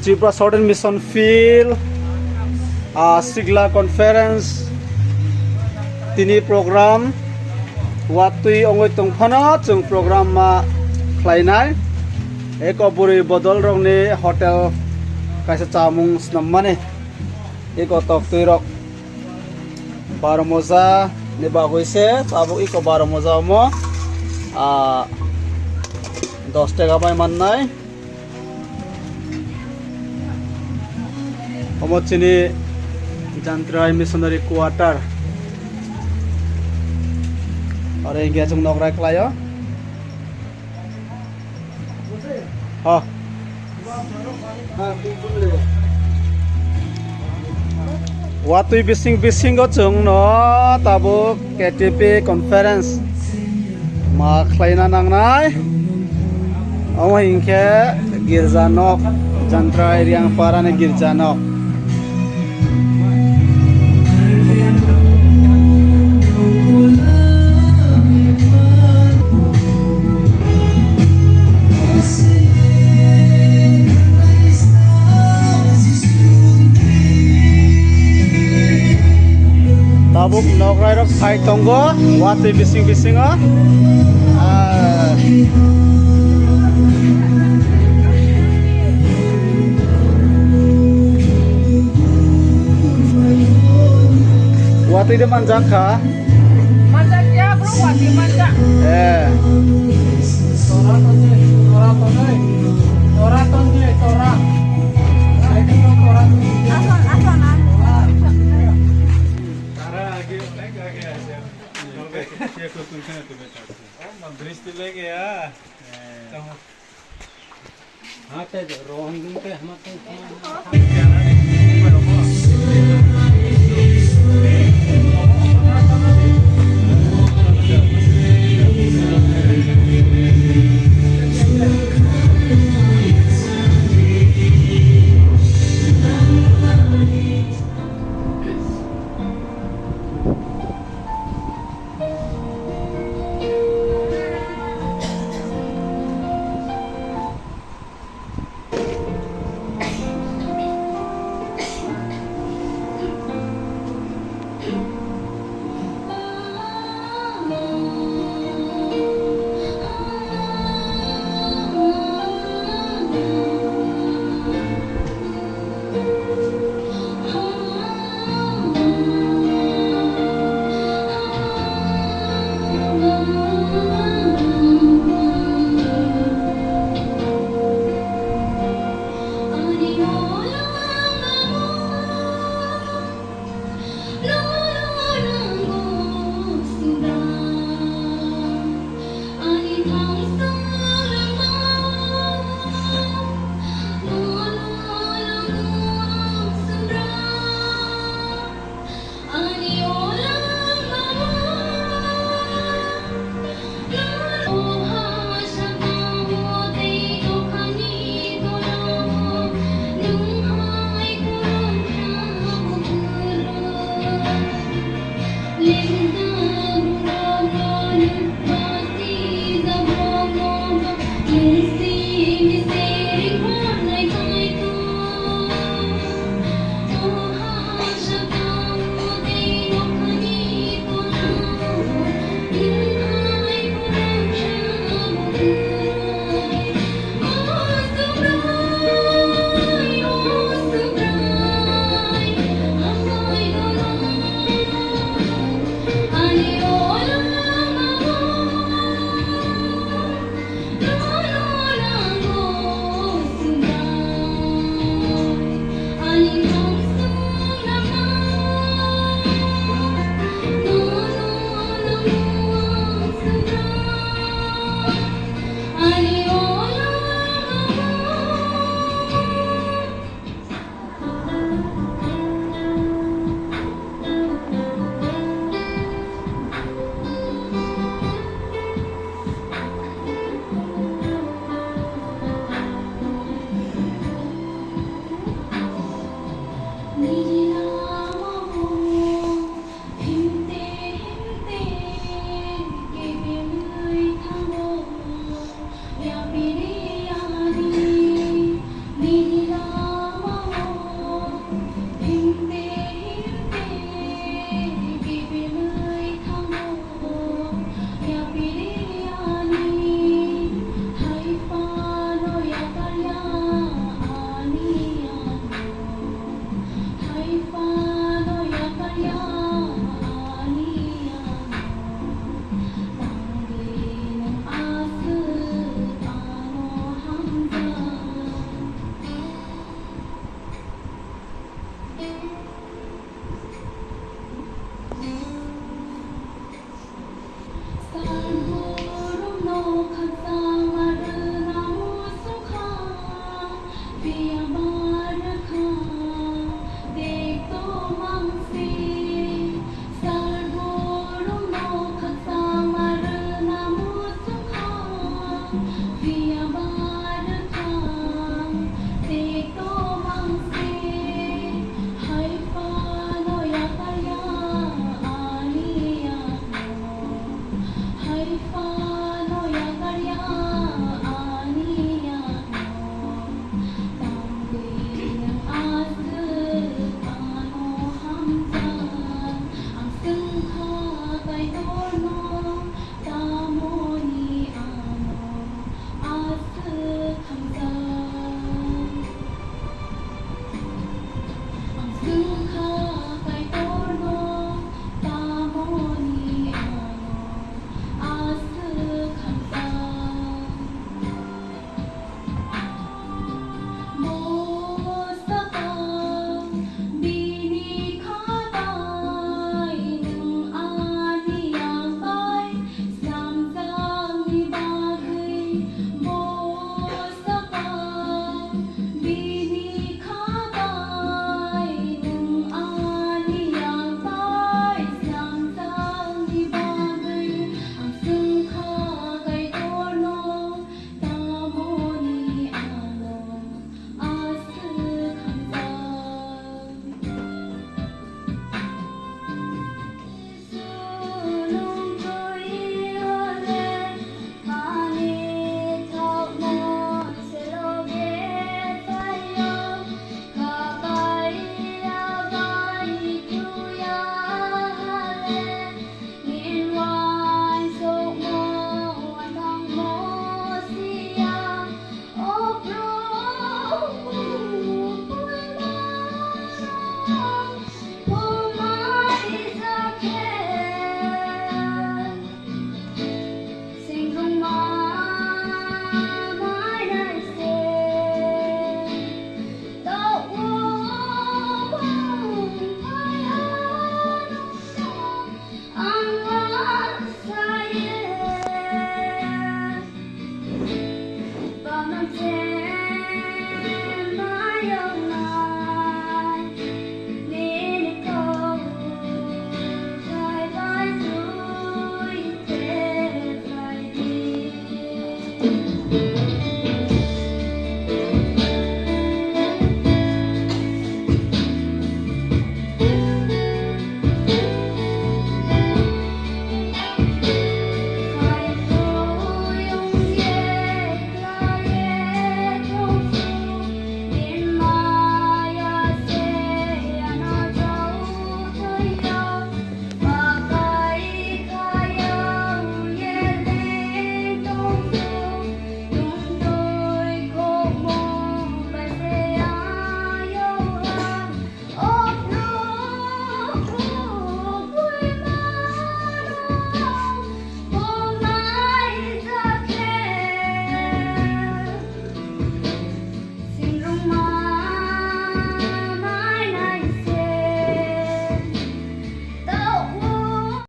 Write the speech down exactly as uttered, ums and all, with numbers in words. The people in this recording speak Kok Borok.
Tripura Southern Mission Field, ah, Sigla Conference, tini program, watwi ongwi tongphano chwng program ma khlainai. Eko bwrwi bodol rokni hotel kaisa chamung snammani. Eko toktwi rok baro moja ni bagwi se tabuk eko baro moja omo, ah, dos taka bai mannai. Omo chini Jantrai Missionary Quarter. Oro hingke chwng nokrai khlaio. Ha. Watwi bising bisingo chwngno tabuk K T P conference ma khlaina nangnai. Omo hinkhe girja nok, Jantrai Riangpara ni girja nok. Tabuk nokrai rok phai tongo, watwi bising bisingo. Ah. Watwi de manjak kha. Manjak ya, bro, watwi manjak. Eh. Tora tonje, tora tonje, tora tonje, tora. Aswan, aswan, aswan. Tara age, age, age, age. Dristi lege ya. Eh. हाँ, ते रोहन दिन पे हम तो